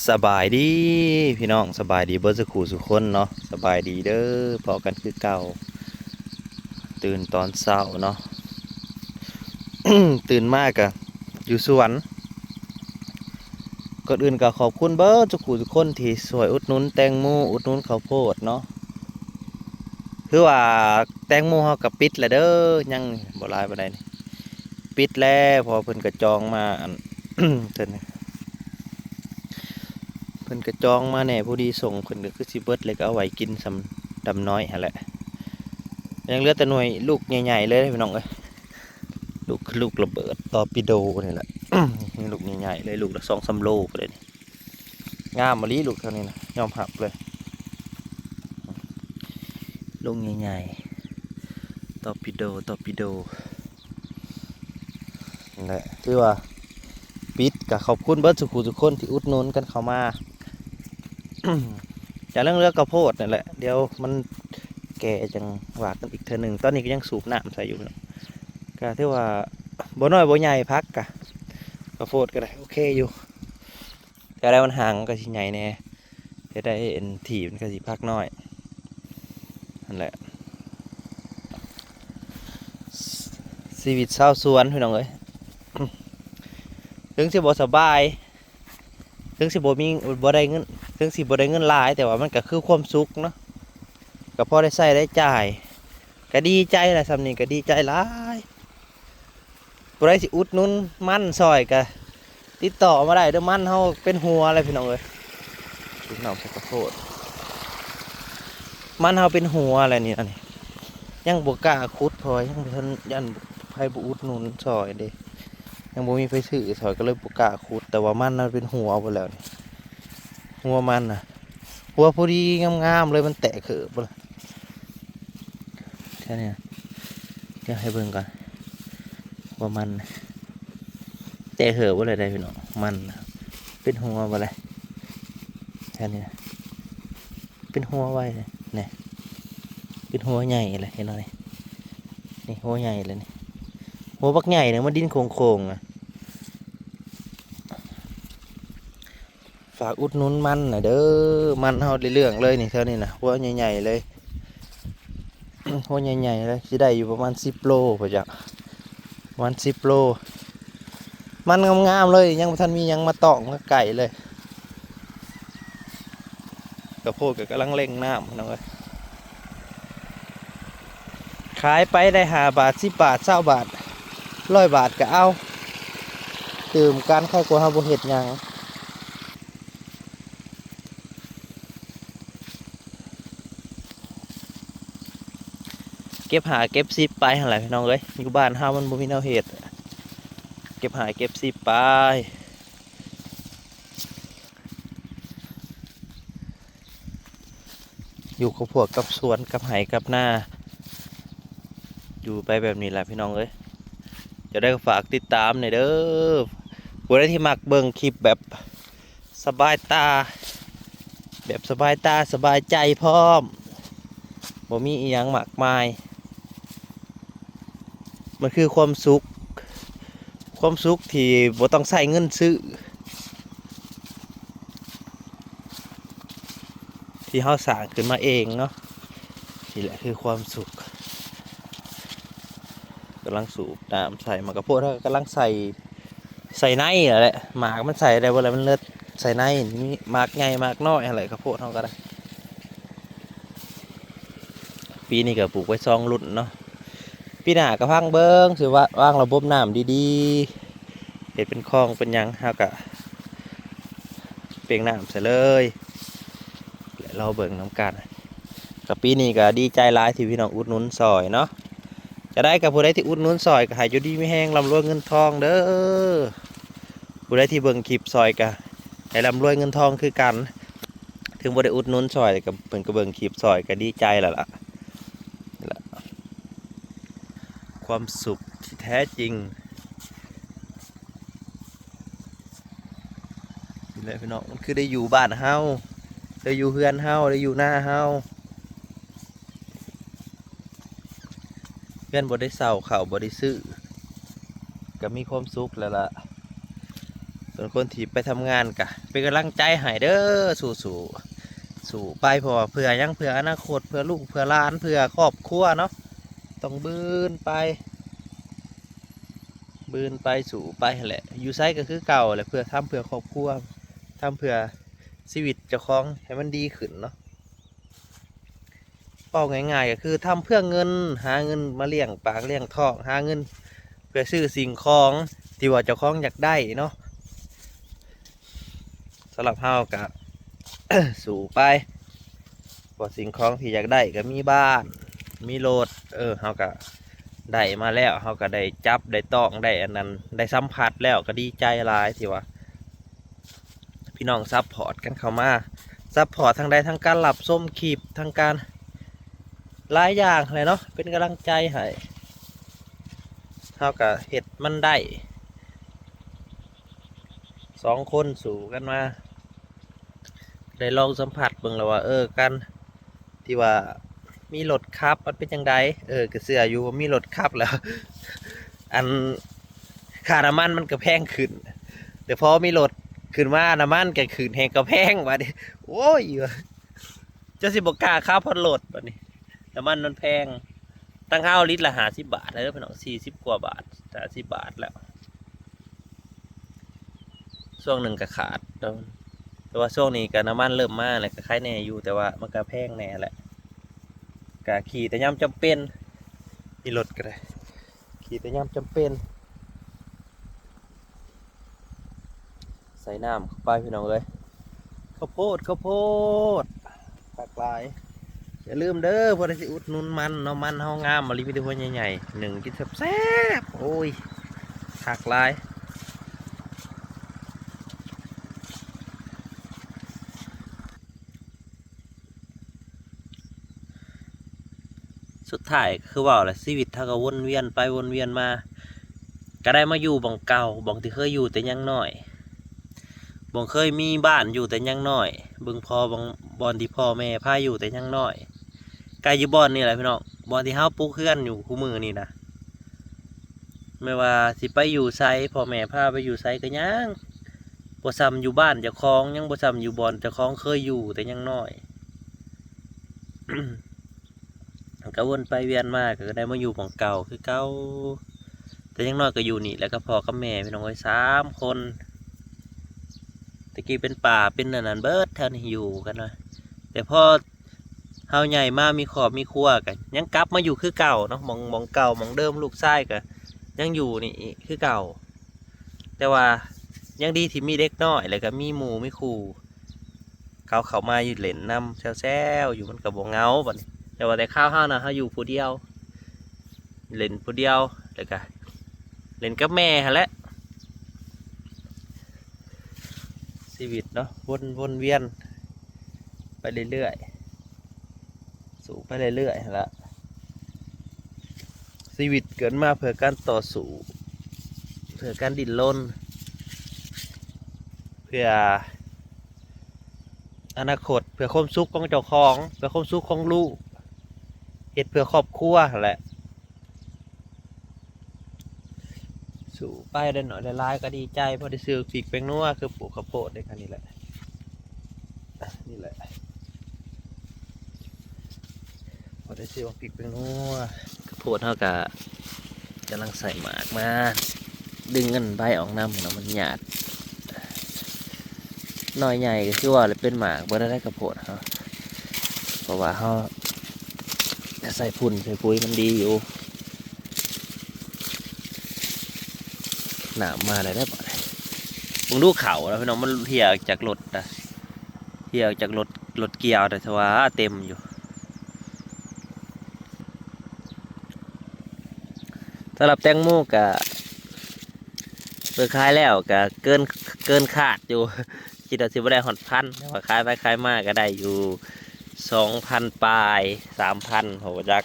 ສະບາຍດີພີ່ນ້ອງ ສະບາຍດີເບິດສູ່ຄູ່ສູ່ຄົນເນາະ ສະບາຍດີເດີ ພໍ້ກັນຄືເກົ່າ ຕື່ນຕອນເຊົ້າເນາະ ຕື່ນມາກະຢູ່ສວນ ກ່ອນອື່ນກໍຂອບຄຸນເບິດສູ່ຄູ່ສູ່ຄົນທີ່ຊ່ວຍອຸດໜູນແຕງໂມ ອຸດໜູນເຂົ້າໂພດເນາະ ຄືວ່າແຕງໂມເຮົາກໍປິດແລ້ວເດີ ຍັງບໍ່ຫຼາຍປານໃດນີ້ ປິດແລ້ວ ເພາະວ່າເພິ່ນກະຈອງມາ ອັນ ເພິ່ນ ເພິ່ນກະຈອງມາແດ່ ພໍດີສົ່ງເພິ່ນກໍຄືຊິເບິດ ແລ້ວກໍເອົາໄວ້ກິນຊ່ຳດຳນ້ອຍຫັ້ນແຫຼະ ຍັງເຫຼືອແຕ່ໜ່ວຍລູກໃຫຍ່ໆເລີຍພີ່ນ້ອງເອີຍ ລູກ ລູກລະເບີດ torpedo ນີ້ແຫຼະ ມີລູກໃຫຍ່ໆເລີຍ ລູກລະສອງສາມໂລພຸ້ນເດ ງາມອີ່ຫຼີລູກເທົ່ານີ້ນະ ຍອມຮັບເລີຍ ລູກໃຫຍ່ໆ torpedo torpedo ນັ້ນແຫຼະ ຖືວ່າປິດ ກໍຂອບຄຸນເບິດສູ່ຄູ່ສູ່ຄົນທີ່ອຸດໜູນກັນເຂົ້າມາ ຈະເລື່ອງເຫຼືອເຂົ້າໂພດນັ້ນແຫຼະ ດຽວມັນແກ່ຈັ່ງວ່າກັນອີກເທື່ອໜຶ່ງ ຕອນນີ້ກໍຍັງສູບນ້ຳໃສ່ຢູ່ເນາະ ກໍຖືວ່າບໍ່ນ້ອຍບໍ່ໃຫຍ່ ຜັກກະ ເຂົ້າໂພດກໍໄດ້ ໂອເຄຢູ່ ແຖວໃດມັນຫ່າງມັນກໍຊິໃຫຍ່ແດ່ ແຖວໃດອັນທີ່ມັນກໍຊິຜັກນ້ອຍ ຫັ້ນແຫຼະ ຊີວິດຊາວສວນພີ່ນ້ອງເອີຍ ເຖິງຊິບໍ່ສະບາຍ ເຖິງຊິບໍ່ມີ ບໍ່ໄດ້ເງິນ ເຖິງຊິບໍ່ໄດ້ເງິນຫຼາຍ ແຕ່ວ່າມັນກໍຄືຄວາມສຸກເນາະ ກໍພໍໄດ້ໃຊ້ໄດ້ຈ່າຍ ກໍດີໃຈແຫຼະ ຊ່ຳນີ້ກໍດີໃຈຫຼາຍ ຜູ້ໃດຊິອຸດໜູນມັນຊ່ອຍກະຕິດຕໍ່ມາໄດ້ເດີ ມັນເຮົາເປັນຫົວແລ້ວພີ່ນ້ອງເອີຍ ສູບນ້ຳໃສ່ເຂົ້າໂພດ ມັນເຮົາເປັນຫົວແລ້ວນີ້ ອັນນີ້ ຍັງບໍ່ກ້າຂຸດ ເພາະວ່າຍັງບໍ່ທັນ ຢ້ານໃຜບໍ່ອຸດໜູນຊ່ອຍເດ້ ຍັງບໍ່ມີໃຜຊື້ຊ່ອຍ ກໍເລີຍບໍ່ກ້າຂຸດ ແຕ່ວ່າມັນເຮົາເປັນຫົວເບິດແລ້ວນີ້ ຫົວມັນນະ ຫົວພໍດີງາມໆເລີຍ ມັນແຕກເຂີບເບິດແລ້ວ ແຖວນີ້ ດຽວໃຫ້ເບິ່ງກ່ອນ ວ່າມັນ ແຕກເຫີບເບິດແລ້ວເດ້ພີ່ນ້ອງ ມັນເປັນຫົວເບິດແລ້ວ ແຖວນີ້ ເປັນຫົວໄວເລີຍ ນີ້ ເປັນຫົວໃຫຍ່ເລີຍ ເຫັນບໍ່ນີ້ ນີ້ຫົວໃຫຍ່ເລີຍນີ້ ຫົວບັກໃຫຍ່ເລີຍ ມັນດິນໂຄ້ງໆ ອະ. ຝາກອຸດໜູນມັນໜ່ອຍເດີ ມັນເຮົາໄດ້ເລື່ອງເລີຍນີ້ ແຖວນີ້ນະ ຫົວໃຫຍ່ໆເລີຍ ຫົວໃຫຍ່ໆເລີຍ ຊິໄດ້ຢູ່ປະມານສິບໂລພຸ້ນຈັກ ປະມານສິບໂລ ມັນງາມໆເລີຍ ຍັງບໍ່ທັນມີຫຍັງມາຕ້ອງມາໄກ່ເລີຍ ເຂົ້າໂພດກໍກຳລັງເລັ່ງນ້ຳພີ່ນ້ອງເອີຍ ຂາຍໄປໄດ້ຫ້າບາດ ສິບບາດ ຊາວບາດ ຮ້ອຍບາດກໍເອົາ ຕື່ມກັນ ໃຄກວ່າເຮົາບໍ່ເຮັດຫຍັງ ເກັບຫ້າເກັບສິບໄປຫັ້ນແຫຼະພີ່ນ້ອງເອີຍ ຢູ່ບ້ານເຮົາມັນບໍ່ມີແນວເຮັດ ເກັບຫ້າເກັບສິບໄປ ຢູ່ກັບພວກກັບສວນກັບໄຮ່ກັບນາ ຢູ່ໄປແບບນີ້ແຫຼະພີ່ນ້ອງເອີຍ ຈະໄດ້ກໍຝາກຕິດຕາມແດ່ເດີ ຜູ້ໃດທີ່ມັກເບິ່ງຄລິບແບບສະບາຍຕາ ແບບສະບາຍຕາສະບາຍໃຈພ້ອມ ບໍ່ມີອີ່ຫຍັງມາກມາຍ ມັນຄືຄວາມສຸກ ຄວາມສຸກທີ່ບໍ່ຕ້ອງໃຊ້ເງິນຊື້ ທີ່ເຮົາສ້າງຂຶ້ນມາເອງເນາະ ນີ້ແຫຼະຄືຄວາມສຸກ ກຳລັງສູບນ້ຳໃສ່ ໝາກກະໂພດເຮົາກຳລັງໃສ່ ໃສ່ໃນຫັ້ນແຫຼະ ໝາກມັນໃສ່ໄດ້ບໍ່ລະ ມັນເລີດໃສ່ໃນ ມີໝາກໃຫຍ່ໝາກນ້ອຍຫັ້ນແຫຼະ ກະໂພດເຮົາກໍໄດ້ ປີນີ້ກໍປູກໄວ້ສອງລຸ້ນເນາະ ປີໜ້າກໍຟັງເບິ່ງ ຊິວາ ວາງລະບົບນ້ຳດີໆ ເຮັດເປັນຄອງເປັນຫຍັງ ເຮົາກະເປ່ງນ້ຳໃສ່ເລີຍ ແລະ ລໍເບິ່ງນຳກັນ ກໍປີນີ້ກໍດີໃຈຫຼາຍທີ່ພີ່ນ້ອງອຸດໜູນຊ່ອຍເນາະ ຈະໄດ້ກັບຜູ້ໃດທີ່ອຸດໜູນຊ່ອຍ ກໍໃຫ້ຢູ່ດີມີແຮງ ລ່ຳລວຍເງິນທອງເດີ ຜູ້ໃດທີ່ເບິ່ງຄລິບຊ່ອຍ ກໍໃຫ້ລ່ຳລວຍເງິນທອງຄືກັນ ເຖິງບໍ່ໄດ້ອຸດໜູນຊ່ອຍ ກໍເພິ່ນກໍເບິ່ງຄລິບຊ່ອຍ ກໍດີໃຈແລ້ວລະ ນີ້ແຫຼະ ຄວາມສຸກທີ່ແທ້ຈິງ ນີ້ແຫຼະພີ່ນ້ອງ ມັນຄືໄດ້ຢູ່ບ້ານເຮົາ ໄດ້ຢູ່ເຮືອນເຮົາ ໄດ້ຢູ່ນາເຮົາ ເຮືອນບໍ່ໄດ້ເຊົ່າ ເຂົ້າບໍ່ໄດ້ຊື້ ກໍມີຄວາມສຸກແລ້ວລະ ສ່ວນຄົນທີ່ໄປທຳງານກະເປັນກຳລັງໃຈໃຫ້ເດີ ສູ້ໆ ສູ້ໄປ ເພາະວ່າເພື່ອຫຍັງ? ເພື່ອອະນາຄົດ ເພື່ອລູກເພື່ອຫຼານ ເພື່ອຄອບຄົວເນາະ ຕ້ອງບືນໄປ ບືນໄປ ສູ້ໄປຫັ້ນແຫຼະ ຢູ່ໃສກໍຄືເກົ່າແຫຼະ ເພື່ອ ທຳເພື່ອຄອບຄົວ ທຳເພື່ອຊີວິດເຈົ້າຂອງໃຫ້ມັນດີຂຶ້ນເນາະ. ເວົ້າງ່າຍໆກໍຄືທຳເພື່ອເງິນ ຫາເງິນມາລ້ຽງປາກລ້ຽງທ້ອງ ຫາເງິນເພື່ອຊື້ສິ່ງຂອງທີ່ວ່າເຈົ້າຂອງຢາກໄດ້ເນາະ. ສຳລັບເຮົາກະ ສູ້ໄປ ເພາະສິ່ງຂອງທີ່ຢາກໄດ້ກໍມີບ້ານ ມີລົດ ເອີ ເຮົາກະໄດ້ມາແລ້ວ ເຮົາກະໄດ້ຈັບໄດ້ຕ້ອງ ໄດ້ອັນນັ້ນ ໄດ້ສຳຜັດແລ້ວ ກໍດີໃຈຫຼາຍທີ່ວ່າ ພີ່ນ້ອງຊັບພອດກັນເຂົ້າມາ ຊັບພອດທາງໃດ ທາງການຮັບຊົມຄລິບ ທາງການຫຼາຍຢ່າງແຫຼະເນາະ ເປັນກຳລັງໃຈໃຫ້ ເຮົາກະເຮັດມັນໄດ້ ສອງຄົນສູ້ກັນມາ ໄດ້ລອງສຳຜັດເບິ່ງແລ້ວວ່າ ເອີ ການທີ່ວ່າມີລົດຂັບມັນເປັນຈັ່ງໃດ ເອີ ກໍເຊື່ອຢູ່ວ່າມີລົດຂັບແລ້ວ ອັນ ຄ່ານ້ຳມັນມັນກໍແພງຂຶ້ນ ແຕ່ພໍມີລົດຂຶ້ນມາ ນ້ຳມັນກໍຂຶ້ນແຮງກໍແພງ ບາດນີ້ ໂອ້ຍ ຈະຊິບໍ່ກ້າຂັບຮອດລົດ ບາດນີ້ ນ້ຳມັນມັນແພງ ຕັງເຮົາລິດລະຫ້າສິບບາດແລ້ວເດີພີ່ນ້ອງ ສີ່ສິບກວ່າບາດ ຫ້າສິບບາດແລ້ວ ຊ່ວງໜຶ່ງກໍຂາດ ແຕ່ວ່າຊ່ວງນີ້ກໍນ້ຳມັນເລີ່ມມາແລ້ວ ກໍຂາຍແດ່ຢູ່ ແຕ່ວ່າມັນກໍແພງແດ່ແຫຼະ ກໍຂີ່ແຕ່ຍາມຈຳເປັນ ມີລົດກໍໄດ້ ຂີ່ແຕ່ຍາມຈຳເປັນ ໃສ່ນ້ຳເຂົ້າໄປພີ່ນ້ອງເອີຍ ເຂົ້າໂພດ ເຂົ້າໂພດ ຄັກຫຼາຍ ຢ່າລືມເດີ ຜູ້ໃດຊິອຸດໜູນມັນເນາະ ມັນເຮົາງາມອີ່ຫຼີ ມີແຕ່ຫົວໃຫຍ່ໆ ໜຶ້ງກິນແຊບໆ ໂອ້ຍ ຄັກຫຼາຍ. ສຸດທ້າຍຄືເວົ້າແຫຼະ ຊີວິດເຮົາກໍວົນວຽນໄປວົນວຽນມາ ກໍໄດ້ມາຢູ່ບ່ອນເກົ່າ ບ່ອນທີ່ເຄີຍຢູ່ແຕ່ຍັງນ້ອຍ ບ່ອນເຄີຍມີບ້ານຢູ່ແຕ່ຍັງນ້ອຍ ເບິ່ງພໍ່ ບ່ອນ ບ່ອນທີ່ພໍ່ແມ່ພາຢູ່ແຕ່ຍັງນ້ອຍ ກໍຢູ່ບ່ອນນີ້ແຫຼະພີ່ນ້ອງ ບ່ອນທີ່ເຮົາປຸກເຮືອນຢູ່ຄູ່ມື້ນີ້ນະ ແມ່ນວ່າຊິໄປຢູ່ໃສ ພໍ່ແມ່ພາໄປຢູ່ໃສກໍຍັງບໍ່ຊ່ຳຢູ່ບ້ານເຈົ້າຂອງ ຍັງບໍ່ຊ່ຳຢູ່ບ່ອນເຈົ້າຂອງເຄີຍຢູ່ແຕ່ຍັງນ້ອຍ ກໍວົນໄປວຽນມາ ກໍໄດ້ມາຢູ່ໝ່ອງເກົ່າຄືເກົ່າ ແຕ່ຢ່າງໜ້ອຍກໍຢູ່ນີ້ແຫຼະກັບພໍ່ກັບແມ່ ພີ່ນ້ອງເອີຍ ສາມຄົນ ແຕ່ກີ້ເປັນປ່າເປັນອັນນັ້ນເບິດແຖວນີ້ ຢູ່ກັນນະ ແຕ່ພໍເຮົາໃຫຍ່ມາມີຄອບມີຄົວ ກໍຍັງກັບມາຢູ່ຄືເກົ່າເນາະ ໝ່ອງ ໝ່ອງເກົ່າໝ່ອງເດີມ ລູກຊາຍກໍຍັງຢູ່ນີ້ຄືເກົ່າ ແຕ່ວ່າຍັງດີທີ່ມີເດັກນ້ອຍ ແລ້ວກໍມີໝູ່ມີຄູ່ ເຂົາເຂົ້າມາຢູ່ເລ່ນນຳແຊວໆຢູ່ ມັນກໍບໍ່ເຫງົາບັດນີ້ ແຕ່ວ່າແຕ່ຄາວເຮົານະ ເຮົາຢູ່ຜູ້ດຽວ ເລ່ນຜູ້ດຽວ ແລ້ວກະເລ່ນກັບແມ່ຫັ້ນແຫຼະ ຊີວິດເນາະ ວົນ ວົນວຽນໄປເລື້ອຍໆ ສູ້ໄປເລື້ອຍໆຫັ້ນລະ ຊີວິດເກີດມາເພື່ອການຕໍ່ສູ້ ເພື່ອການດີ້ນລົນ ເພື່ອອະນາຄົດ ເພື່ອຄວາມສຸກຂອງເຈົ້າຂອງ ເພື່ອຄວາມສຸກຂອງລູກ ເຮັດເພື່ອຄອບຄົວຫັ້ນແຫຼະ ສູ້ໄປ ໄດ້ໜ້ອຍໄດ້ຫຼາຍກໍດີໃຈ ພໍໄດ້ຊື້ປີກແປ້ງນົວ ຄືປູກເຂົ້າໂພດໄດ້ແຄ່ນີ້ແຫຼະ ນີ້ແຫຼະ ພໍໄດ້ຊື້ໝາກປີກແປ້ງນົວ ເຂົ້າໂພດເຮົາກະກຳລັງໃສ່ໝາກມາ ດຶງອັນໃບອອກນຳເນາະ ມັນຍາກ ໜ່ວຍໃຫຍ່ກໍຄືວ່າແຫຼະ ເປັນໝາກເບິດແລ້ວເດ້ເຂົ້າໂພດເຮົາ ເພາະວ່າເຮົາໃສ່ຝຸ່ນໃສ່ປຸ໋ຍມັນດີຢູ່ ນ້ຳມາແລ້ວເດ້ ເບິ່ງດູເຂົ້ານະພີ່ນ້ອງ ມັນເຫ່ຍອອກຈາກລົດນະ ເຫ່ຍອອກຈາກລົດ ລົດກ່ຽວນະ ແຕ່ວ່າເຕັມຢູ່ ສຳລັບແຕງໂມກະ ເບິ່ງຂາຍແລ້ວກະເກີນ ເກີນຄາດຢູ່ ຄິດວ່າຊິບໍ່ໄດ້ຮອດພັນ ແຕ່ວ່າຂາຍໄປຂາຍມາກໍໄດ້ຢູ່ສອງພັນປາຍ ສາມພັນ ບໍ່ຈັກ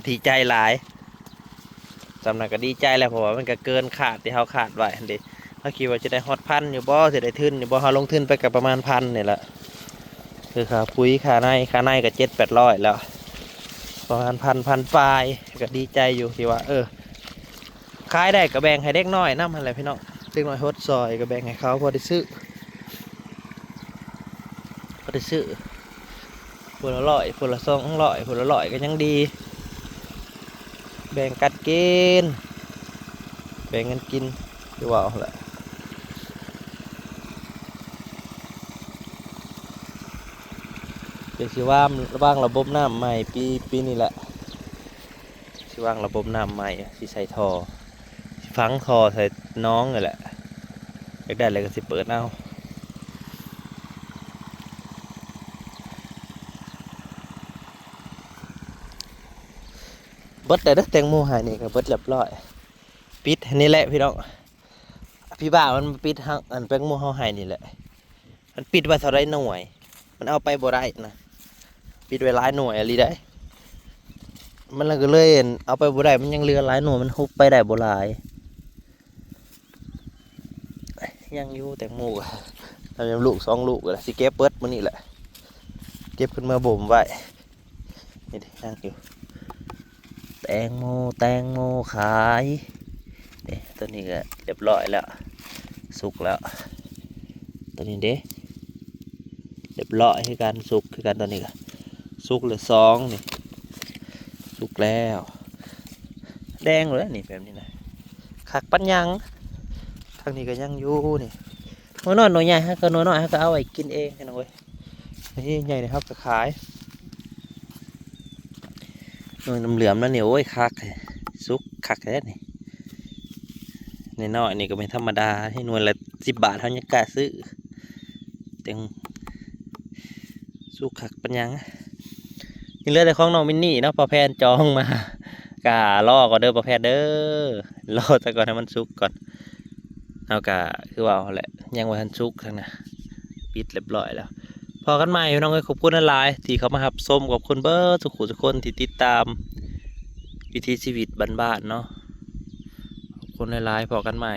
ດີໃຈຫຼາຍ ສ່ຳນັ້ນກໍດີໃຈແລ້ວ ເພາະວ່າມັນກໍເກີນຄາດທີ່ເຮົາຄາດໄວ້ຫັ້ນເດ້ ເຮົາຄິດວ່າຊິໄດ້ຮອດພັນຢູ່ບໍ່ ຊິໄດ້ທຶນຢູ່ບໍ່ ເຮົາລົງທຶນໄປກໍປະມານພັນນີ້ແຫຼະ ຄືຄ່າປຸ໋ຍ ຄ່າໃນ ຄ່າໃນກໍເຈັດແປດຮ້ອຍແລ້ວ ປະມານພັນ ພັນປາຍ ກໍດີໃຈຢູ່ທີ່ວ່າ ເອີ ຂາຍໄດ້ກໍແບ່ງໃຫ້ເດັກນ້ອຍນຳຫັ້ນແຫຼະພີ່ນ້ອງ ເດັກນ້ອຍຫົດຊ່ອຍກໍແບ່ງໃຫ້ເຂົາ ພໍໄດ້ຊື້ ພໍໄດ້ຊື້ ຜູ້ລະຮ້ອຍ ຜູ້ລະສອງຮ້ອຍ ຜູ້ລະຮ້ອຍກໍຍັງດີ ແບ່ງກັນກິນ ແບ່ງກັນກິນ ຄືເວົ້າຫັ້ນແຫຼະ. ດຽວຊິວາງ ວາງລະບົບນ້ຳໃໝ່ ປີ ປີນີ້ແຫຼະ ຊິວາງລະບົບນ້ຳໃໝ່ ຊິໃສ່ທໍ່ ຊິຝັງທໍ່ໃສ່ໜອງນີ້ແຫຼະ ຢາກໄດ້ແລ້ວກໍຊິເປີດເອົາ. ເບິດແລ້ວເດີ ແຕງໂມໃຫ້ນີ້ກໍເບິດລຽບຮ້ອຍ ປິດໃຫ້ນີ້ແຫຼະພີ່ນ້ອງ ພີ່ບ່າວມັນມາປິດ ອັນແຕງໂມເຮົາໃຫ້ນີ້ແຫຼະ. ມັນປິດໄວ້ເທົ່າໃດໜ່ວຍ ມັນເອົາໄປບໍ່ໄດ້ນະ ປິດໄວ້ຫຼາຍໜ່ວຍອີ່ຫຼີໃດ໋ ມັນລະກໍເລີຍເອົາໄປບໍ່ໄດ້ ມັນຍັງເຫຼືອຫຼາຍໜ່ວຍ ມັນຮຸບໄປໄດ້ບໍ່ຫຼາຍ. ຍັງຢູ່ແຕງໂມ ກໍ ລະຍັງລູກສອງລູກ ກໍຊິເກັບເບິດມື້ນີ້ແຫຼະ ເກັບຂຶ້ນມາບົ່ມໄວ້. ນີ້ເດ້ ຍັງຢູ່ ແຕງໂມ ແຕງໂມຂາຍເດ້. ຕົວນີ້ກໍລຽບຮ້ອຍແລ້ວ ສຸກແລ້ວ ຕົວນີ້ເດ້ ລຽບຮ້ອຍຄືກັນ ສຸກຄືກັນ. ຕົວນີ້ກໍສຸກແລ້ວສອງ ນີ້ ສຸກແລ້ວ ແດງແລ້ວນີ້ ແບບນີ້ນະ ຄັກປານຫຍັງ. ທາງນີ້ກໍຍັງຢູ່ນີ້ ໜ່ວຍນ້ອຍໜ່ວຍໃຫຍ່ ເຮົາກໍ ໜ່ວຍນ້ອຍເຮົາກໍເອົາໄວ້ກິນເອງພີ່ນ້ອງເອີຍ. ນີ້ໃຫຍ່ນີ້ເຮົາກໍຂາຍ ໜ່ວຍເຫຼືອມໆ ແນວນີ້ ໂອ້ຍ ຄັກ ສຸກຄັກແທ້ນີ້. ນ້ອຍໆ ນີ້ກໍບໍ່ທຳມະດາ ໜ່ວຍລະສິບບາດ ເຮົາຍັງກ້າຊື້ ແຕ່ງ ສຸກຄັກປານຫຍັງ. ຍັງເຫຼືອແຕ່ຂອງນ້ອງມິນນີ້ເນາະ ພໍ່ແພນຈອງມາ ກະລໍກ່ອນເດີ ພໍ່ແພນເດີ ລໍຊະກ່ອນ ໃຫ້ມັນສຸກກ່ອນ. ເຮົາກະຄືເວົ້າຫັ້ນແຫຼະ ຍັງບໍ່ທັນສຸກຫັ້ນນະ ປິດລຽບຮ້ອຍແລ້ວ. ພໍ້ກັນໃໝ່ພີ່ນ້ອງເອີຍ ຂອບຄຸນຫຼາຍໆ ທີ່ເຂົ້າມາຮັບຊົມ ຂອບຄຸນເບິດທຸກຜູ້ທຸກຄົນທີ່ຕິດຕາມວິຖີຊີວິດບ້ານໆເນາະ ຂອບຄຸນຫຼາຍໆ ພໍ້ກັນໃໝ່.